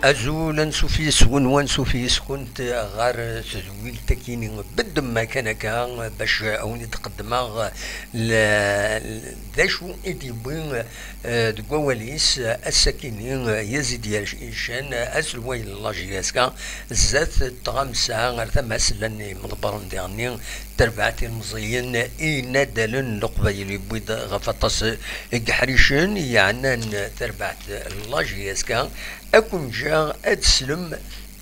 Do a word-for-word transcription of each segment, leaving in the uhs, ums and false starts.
Azul, ansuf yes-wen, wansuf yes-kent ɣer tedwilt-akini. Beddem kan akka bac a wen-id-qeddmeɣ l-, l-, d acu i d-yewwi, eh, deg wawal-is, eh, ass-akini, eh, Yazid Yac-, Yacen, eh, aselway n la J S K, zdat tɣamsa ar tama-s llan imḍebbren diɣenni, terbaɛt ilmeẓyen, inaddalen n Leqbayel, yewwi-d ɣef aṭas n yeḥricen yeɛnan terbaɛt n la J S K, ad ken-ǧǧeɣ ad teslem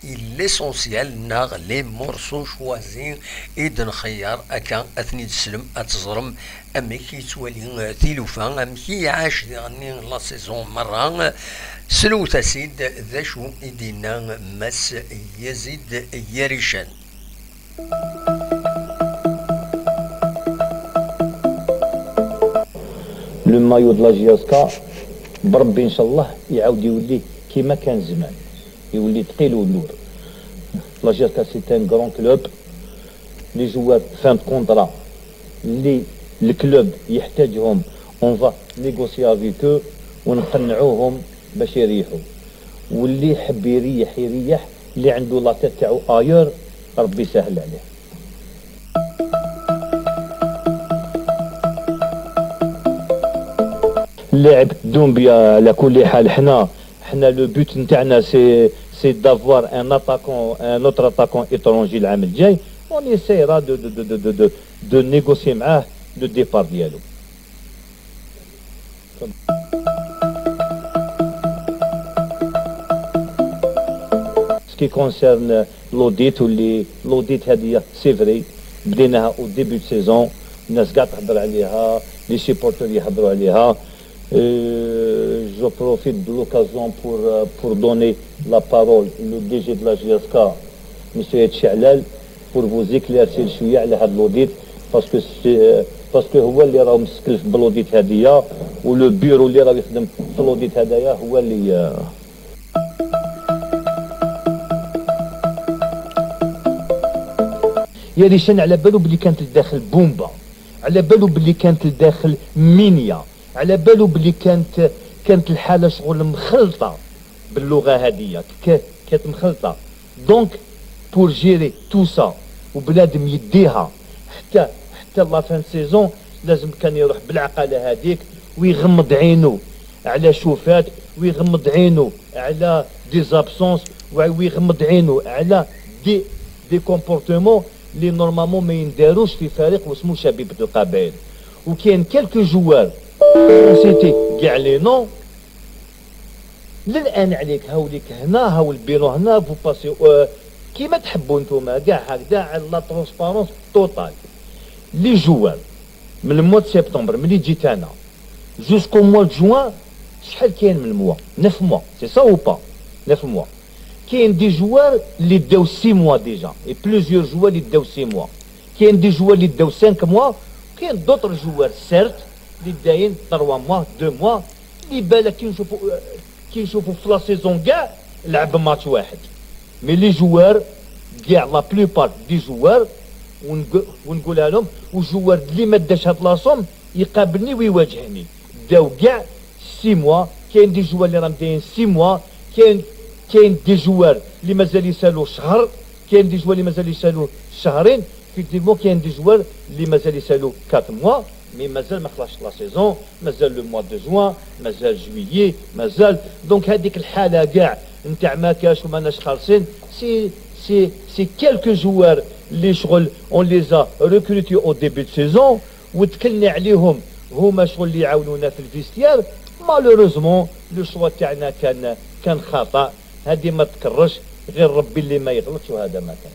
i l'essentiel neɣ les morceaux choisis i d-nxeyyer akka ad ten-id-teslem, ad teẓrem amek yettwali, eh, tilufa, amek i iɛac diɣenni la saison merra. Slewt-as-id d acu i d-yenna Mass Yazid Yarican. Le maillot de la J S K, بربي إن شاء الله يعاود يولي كيما كان زمان، يولي ثقيل ونور. La J S K c'est un grand club. Les joueurs fin de contrat اللي le club يحتاجهم، on va négocier avec eux ونقنعوهم باش يريحوا. واللي يحب يريح يريح، اللي عنده la tête تاعو ailleurs ربي يسهل عليه. لاعب دومبيا على كل حال، حنا، حنا le but نتاعنا c'est, c'est d'avoir un attaquant, un autre attaquant étranger العام الجاي. On essaiera de, de, de, de, de, de, de négocier معاه le départ ديالو. Ce qui concerne l'audit, واللي l'audit هذه c'est vrai بديناها au début de saison، الناس كاع تهضر عليها، les supporters يهضروا عليها. Euh, je profite de l'occasion pour, euh, pour donner la parole le D G de la J S K, Monsieur Etchellal, pour vous éclaircir شوية على هاد l'audit, parce que c'est, euh, parce que هو اللي راه مسكلف ب l'audit هادية، و le bureau اللي راه يخدم في l'audit هدايا هو اللي، آه، يا ريشان على بالو بلي كانت لداخل بومبا، على بالو بلي كانت لداخل مينيا، على بالو بلي كانت، كانت الحالة شغل مخلطة باللغة هادية، ك-، كانت مخلطة. Donc, pour gérer tout ça، وبنادم يديها حتى، حتى la fin de saison، لازم كان يروح بالعقلة هاديك ويغمض عينو على شوفات، ويغمض عينو على des absences، وي-، ويغمض عينو على des, des comportements اللي normalement ما ينداروش في فريق واسمو شبيبة القبائل. وكاين quelques joueurs، نسيتي كاع les noms، للآن عليك، هاوليك هنا، هاو البيرو هنا، vous passez، آه، كيما تحبوا نتوما، كاع هكذا على la transparence totale. Les joueurs، من le mois de septembre، ملي جيت أنا، jusqu'au mois de juin، شحال كاين من mois؟ Neuf mois، c'est ça ou pas؟ Neuf mois. كاين des joueurs اللي داو six mois déjà، et plusieurs joueurs اللي داو six mois. كاين des joueurs اللي داو cinq mois، كاين d'autres joueurs certes اللي داين trois mois، deux mois، اللي بالك كي نشوفوا، كي نشوفوا في la saison كاع لعب match واحد. Mais les joueurs كاع، la plupart des joueurs، ونق-، ونقولها لهم، و joueur اللي ما داش هاد la somme يقابلني ويواجهني. داو كاع six mois، كاين des joueurs اللي راهم دايرين six mois، كاين، كاين des joueurs اللي مازال يسالوا شهر، كاين des joueurs اللي مازال يسالوا شهرين. Effectivement كاين des joueurs اللي مازال يسالوا quatre mois، mais مازال ما خلاصش la saison، مازال le mois de juin، مازال juillet، مازال. Donc هذيك الحالة كاع نتاع ما كاش وماناش خالصين، c'est, c'est, c'est quelques joueurs اللي شغل on les a recrutés au début de saison، وتكلنا عليهم، هما شغل اللي يعاونونا في le vestiaire. Malheureusement le choix تاعنا كان، كان خطأ. هذه ما تكررش، غير ربي اللي ما يغلطش، وهذا ما كان.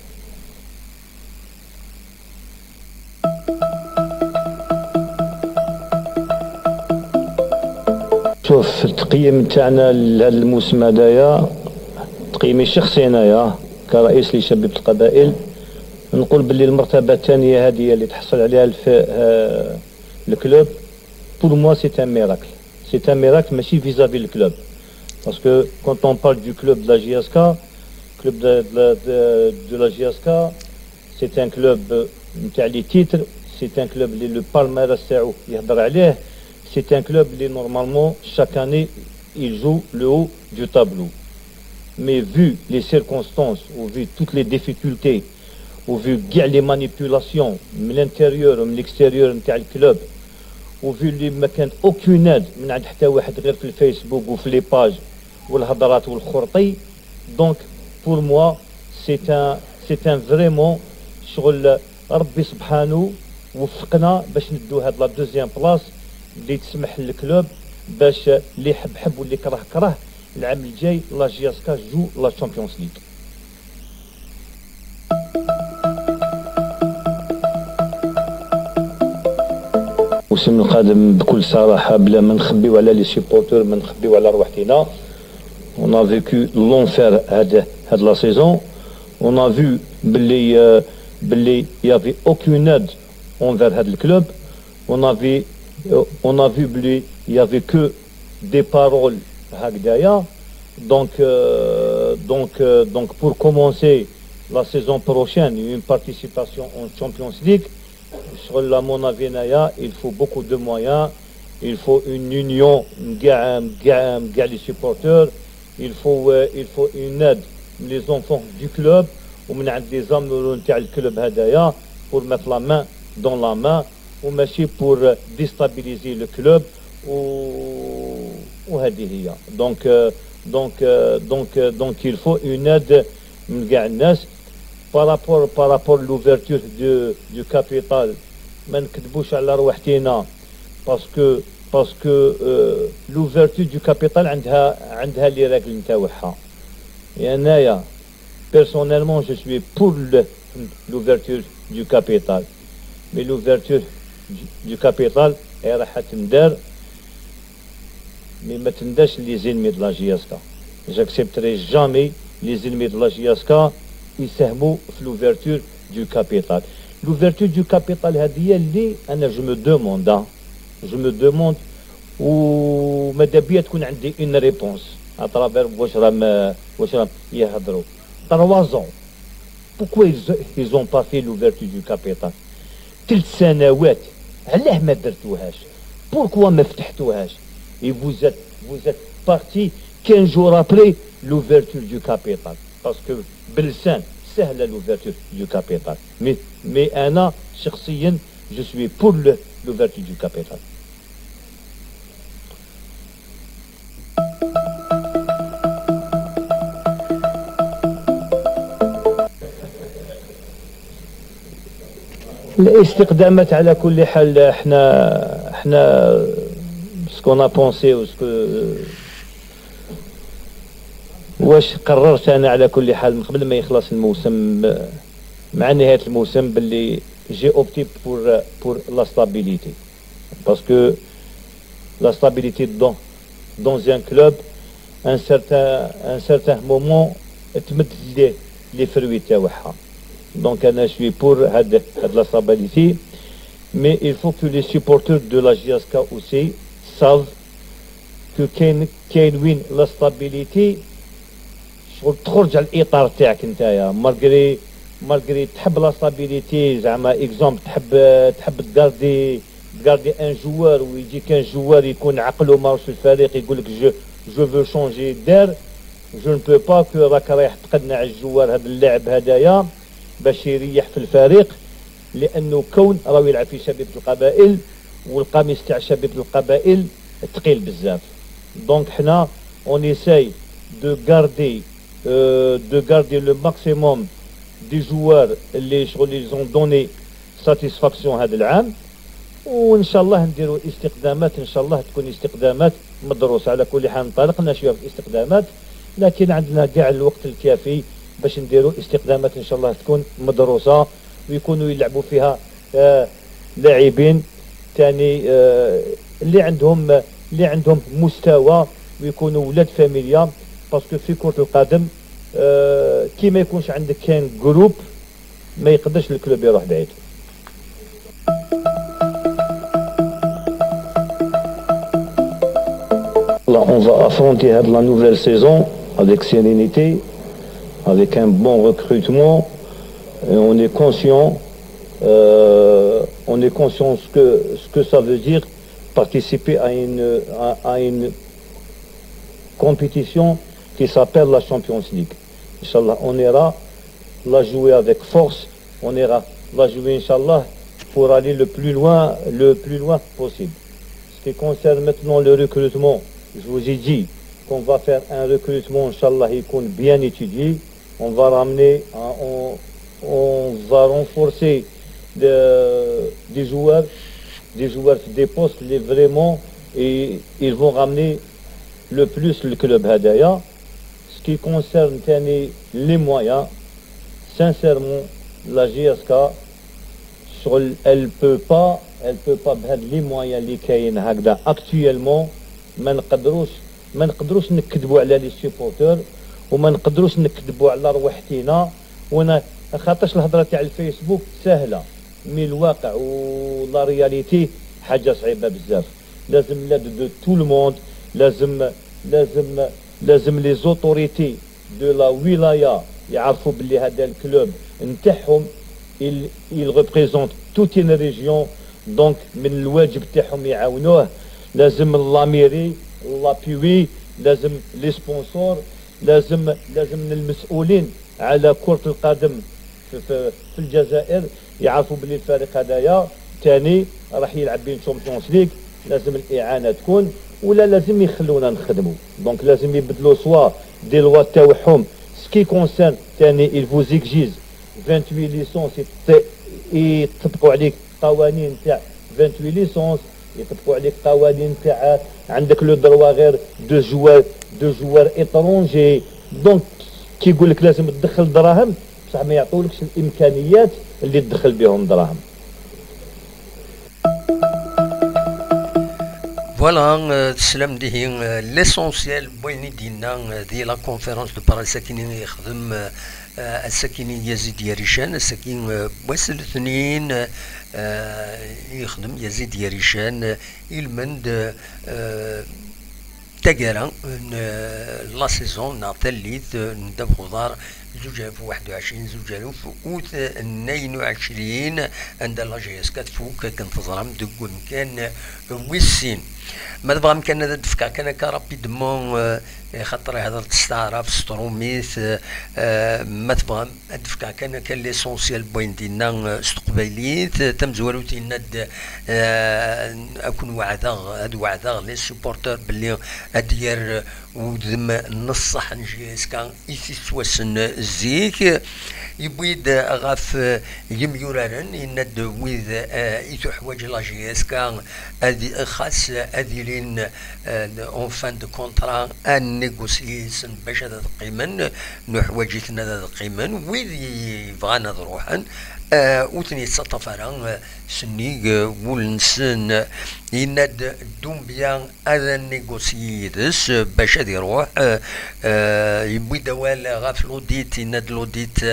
شوف، التقييم تاعنا لهذا الموسم هذايا، تقييمي الشخصي انايا كرئيس لشبيبة القبائل، نقول باللي المرتبة الثانية هذه اللي تحصل عليها الف-، آه، le club، pour moi c'est un miracle. C'est un miracle, ماشي vis-à-vis le club. Parce que quand on parle du club de la J S K, club de, de, de, de la J S K, c'est un club, euh, نتاع les titres, c'est un club اللي le palmarès تاعو يهضر عليه, c'est un club اللي normalement chaque année il joue le haut du tableau. Mais vu les circonstances, au vu toutes les difficultés, au vu كاع les manipulations من l'intérieur ومن l'extérieur نتاع le club, au vu اللي ما كان aucune aide من عند حتى واحد غير في الفيسبوك وفي les pages والهضرات والخرطي. Donc, pour moi, c'est un, c'est un vraiment شغل ربي سبحانه وفقنا باش ندو هاد la deuxième place اللي تسمح لل club باش اللي يحب حب واللي كره كره العام الجاي la J S K joue la Champions League. الموسم القادم بكل صراحة، بلا ما نخبيو على les supporters، ما نخبيو على رواحتنا. On a vécu l'enfer هاد هاد la saison. On a vu باللي آه، باللي y avait aucune aide envers هاد le club. On a vu آه، on a vu باللي y avait que des paroles هكذايا. Donc euh, donc euh, donc pour commencer la saison prochaine, une participation en Champions League, شغل à mon avis هنايا, il faut beaucoup de moyens, il faut une union من كاع من كاع من كاع les supporters, il faut euh, il faut une aide من les enfants du club ومن عند les amoureux نتاع le club هذايا, pour mettre la main dans la main وماشي pour déstabiliser le club و... وهذه هي. Donc euh, donc euh, donc euh, donc il faut une aide من كاع الناس. Par rapport par rapport l'ouverture du, du capital, ما نكذبوش على رواحتينا, parce que parce que euh, l'ouverture du capital عندها عندها les règles نتاعها. يعني أنايا personnellement je suis pour le, l'ouverture du capital, mais l'ouverture du, du capital هي راح تندار, mais ما تنداش les ennemis de la J S K. J'accepterai jamais les ennemis de la J S K يساهموا في l'ouverture du capital. L'ouverture du capital هذه هي اللي أنا je me demande, hein, je me demande, وماذا بيا تكون عندي une réponse à travers واش راهم واش راهم يهضروا. Trois ans, pourquoi ils ils ont pas fait l'ouverture du capital? ثلاث سنوات, علاه ما درتوهاش؟ Pourquoi ما فتحتوهاش؟ Et vous êtes vous êtes parti quinze jours après l'ouverture du capital, parce que باللسان سهلة l'ouverture du capital, mais mais أنا شخصيا je suis pour le, l'ouverture du capital. الاستقدامات على كل حال، احنا احنا ce qu'on a pensé و ce que واش قررت انا على كل حال من قبل ما يخلص الموسم, مع نهاية الموسم, باللي j'ai opté pour pour la stabilité, parce que la stabilité dans dans un club, un certain un certain moment تمد les les fruits تاعها. Donc انا je suis pour هاد هاد la stabilité, mais il faut que les supporters de la J S K aussi savent que كاين كاين وين la stabilité شغل تخرج على الاطار تاعك نتايا, malgré malgré تحب la stabilité, زعما exemple تحب تحب تقاردي تقاردي un joueur ويجيك un joueur يكون عقله ماهوش في الفريق يقول لك je je veux changer d'air, je ne peux pas que راك رايح تقنع ال joueur هذا اللاعب هذايا باش يريح في الفريق, لانه كون راهو يلعب في شبيبة القبائل, والقميص تاع شبيبة القبائل ثقيل بزاف. Donc حنا on essaye de garder euh, de garder le maximum des joueurs اللي شغل ils ont donné satisfaction هذا العام, وان شاء الله نديروا استقدامات, ان شاء الله تكون استقدامات مدروسه. على كل حال انطلقنا شويه في الاستقدامات, لكن عندنا كاع الوقت الكافي باش نديروا استقدامات ان شاء الله تكون مدروسه, ويكونوا يلعبوا فيها آه لاعبين تاني آه اللي عندهم اللي عندهم مستوى, ويكونوا ولاد فاميليا, parce que في كرة القدم آه كي ما يكونش عندك كان groupe ما يقدرش ال club يروح بعيد. Là, on va affronter la nouvelle saison avec sérénité, avec un bon recrutement. Et on est conscient, euh, on est conscient ce que, ce que ça veut dire participer à une, à, à une compétition qui s'appelle la Champions League. Inch'Allah, on ira la jouer avec force, on ira la jouer, Inch'Allah, pour aller le plus loin, le plus loin possible. Ce qui concerne maintenant le recrutement, je vous ai dit qu'on va faire un recrutement, Inch'Allah, il compte bien étudié. On va ramener, hein, on, on va renforcer de- des joueurs, des joueurs des postes, les vraiment, et ils vont ramener le plus le club هدايا. Ce qui concerne تاني les moyens, sincèrement, la J S K, شغل, elle peut pas, elle peut pas بهاد les moyens اللي كاين هكذا actuellement. ما نقدروش ما نقدروش نكذبوا على les supporters، وما نقدروش نكذبوا على رواحتينا. ونا خاطرش الهضره تاع الفيسبوك سهله، mais الواقع و la réalité حاجه صعيبه بزاف. لازم l'aide de tout le monde، لازم لازم لازم les autorités de la wilaya يعرفوا باللي هذا الكلوب نتاعهم، il, il représente toute une région. Donc من الواجب تاعهم يعاونوه. لازم la mairie، l'appui، لازم les sponsors، لازم لازم المسؤولين على كرة القدم في, في, في الجزائر يعرفوا باللي الفريق هذايا تاني راح يلعب بين Champions League، لازم الإعانة تكون، ولا لازم يخلونا نخدموا. Donc لازم يبدلوا soit des lois تاوعهم. Ce qui concerne تاني, il vous exige vingt-huit licences يط- يطبقوا عليك قوانين تاع vingt-huit licences، يطبقوا عليك قوانين تاع عندك le droit غير de joueurs, de joueurs étrangers. Donc كيقول لك لازم تدخل دراهم، بصح ما يعطولكش الامكانيات اللي تدخل بهم دراهم. Voilà, euh, teslam dihi, euh, l'essentiel n wayen i d-yenna, euh, di la conférence de presse akken i yexdem, euh, euh, ass-agi Yazid Yarican, ass-agi, euh, n wass n letnin, euh, i yexdem Yazid Yarican, euh, ilmend, euh, taggara n, euh, la saison neɣ tallit, euh, n ddabex uḍar zuǧ alaf u waḥed u ɛecrin, zuǧ alaf u tnayen u ɛecrin, anda la J S K tfuk akken teẓram deg wemkan, euh, wis sin. Ma tebɣam kan ad d-fkeɣ kan akka rapidement, euh, xaṭer ihder-d s taɛrabt, s trumit, euh, euh, ma tebɣam ad d-fkeɣ kan akka l'essentiel n wayen d-yenna, euh, s teqbaylit. Tamezwarut yenna-d, euh, ad ken-weɛdeɣ, ad weɛdeɣ les supporters belli ad d-yerr, euh, udem n ṣṣeḥ n J S K i t-yettwassen zik. Yewwi-d ɣef, euh, yimyuraren, yenna-d wid, euh, i tuḥwaǧ la J S K ad, xas ad ilin, euh, en fin de contrat, ad négocier-sen bac ad qqimen, nuḥwaǧ-iten ad qqimen, wid yebɣan ad ruḥen, euh, ur ten-yettaṭṭaf ara, euh, sennig, euh, wul-nsen. Yenna-d Doumbia ad négocier yid-s, euh, bac ad iruḥ, euh, euh, yewwi-d awal ɣef l'audit, yenna-d l'audit,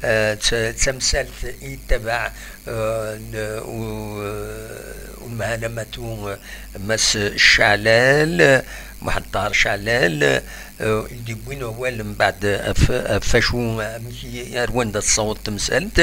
euh, d, d tamsalt i yettabaɛ, euh, n, u-, euh, unemhal amatu, euh, Mass Cɛlal, Muḥend Ṭaher Cɛlal, euh, i d-yewwin awal mbeɛd ɣef, ɣef wacu, amek i, ar wanda tessaweḍ temsalt.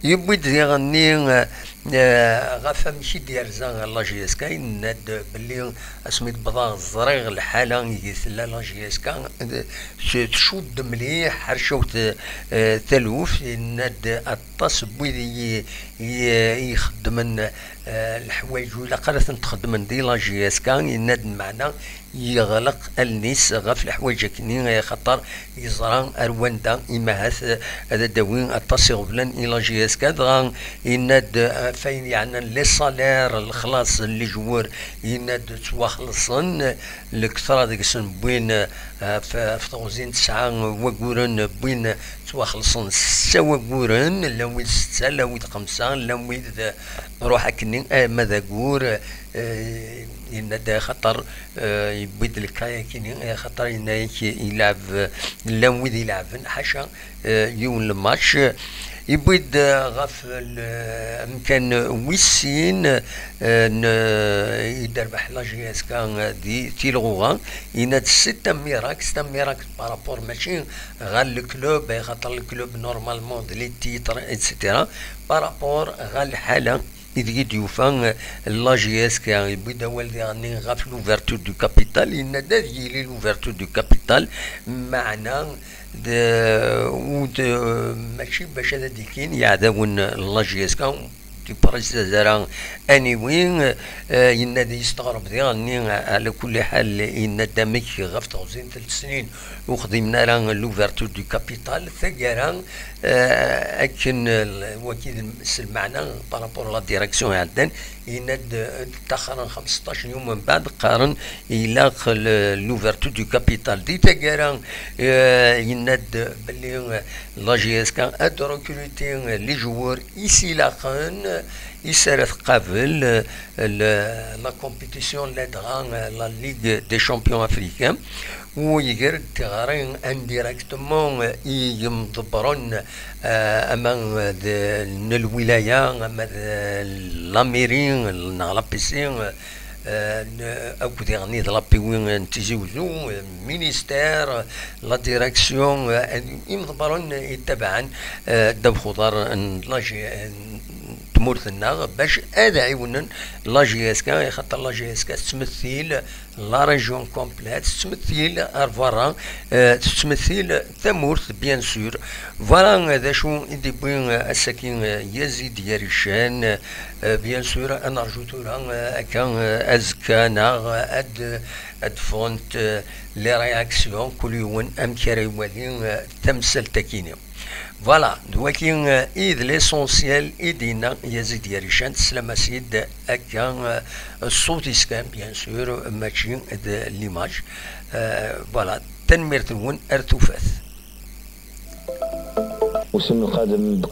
Yewwi-d diɣenni, euh, euh, ɣef amek i d-yerza ɣer la J S K, yenna-d belli asmi d-wwḍeɣ ẓriɣ lḥala ideg tella la J S K, euh, tcudd mliḥ, ḥercawet, euh, taluft, yenna-d aṭas n wid i, i, i ixeddmen, euh, leḥwayeǧ ur ilaq ara ad ten-txeddmen di la J S K, yenna-d meɛna yeɣleq allen-is ɣef leḥwayeǧ akkenni, axaṭer yeẓra ar wanda imahat, eh, ad d-tawi aṭas iɣeblan i la J S K. Dɣa yenna-d, eh, ɣef wayen yeɛnan les salaires, lexlaṣ n lejwur, yenna-d ttwaxelṣen, lektra deg-sen wwin, eh, ɣef, ɣef teɣzi n tesɛa wagguren, wwin ttwaxelṣen setta wagguren, llan wid setta, llan wid xemsa, llan wid, eh, ruḥ akkenni, eh, ma d aggur, eh, yenna-d axaṭer, eh, yewwi-d lkay akkenni, eh, axaṭer yenna-yak ilɛeb, eh, llan wid ilɛeben, ḥaca, eh, yiwen lmatch. Yewwi-d, eh, ɣef l-, amkan wis sin, eh, n, i d-terbeḥ la J S K, eh, di Tilɣuɣa, yenna-d c'est un miracle, c'est un miracle par rapport mačči ɣer le club, eh, axaṭer le club normalement d les titres, et cetera. Par rapport ɣer lḥala ideg i d-yufa, eh, la J S K, yewwi-d awal diɣen ɣef l'ouverture du capital, yenna-d ad yili l'ouverture du capital, meɛna d, ur d, mačči bac ad d-ikin yeɛdawen n la J S K, ur d-ipresis ara anyway, eh, yenna-d yesteɣreb diɣen, eh, ɛla kulli ḥal, yenna-d amek ɣef teɣzi n telt snin ur xdimen ara l'ouverture du capital, taggara, eh, akken l-, waki d, s lmeɛna par rapport la direction iɛeddan, yenna-d, eh, ttaxren xmesṭac yum mbeɛd, qqaren ilaq l-, l'ouverture du capital. Di taggara, eh, yenna-d belli, eh, la J S K ad recruter, eh, les joueurs i s-ilaqen, eh, i s ara tqabel, eh, le-, la compétition, ladɣa, eh, la Ligue des champions africains, u iger-d tiɣri indirectement i yimḍebbren, eh, ama d, n lwilaya, ama d la mairie, neɣ la P C, eh, n-, akked diɣen d la P W n Tizi Uzzu, eh, ministère, la direction, eh, imḍebbren yettabaɛen, eh, ddabex uḍar n la G-, n tmurt-nneɣ, bac ad ɛiwnen la G S K, axaṭer la G S K tettmettil la région complète, tettmettil ar berra, eh, tettmettil tamurt, bien sûr. Voilà, eh, d acu i d-iwwi, eh, ass-agi, eh, Yazid Yarican, eh, bien sûr, ad nerju tura, eh, akka, eh, azekka, neɣ, eh, ad, ad ffɣent, eh, les réactions, kul yiwen amek ara iwali, eh, tamsalt-agi-nni. Voilà, d wagi, eh, i d l'essentiel i d-yenna Yazid Yarican, teslam-as-id akka, eh, ṣṣut-is kan, bien sûr, mačči d l'image. Eh, voilà, tanemmirt-nwen, ar tufat. Ussan n lqadem.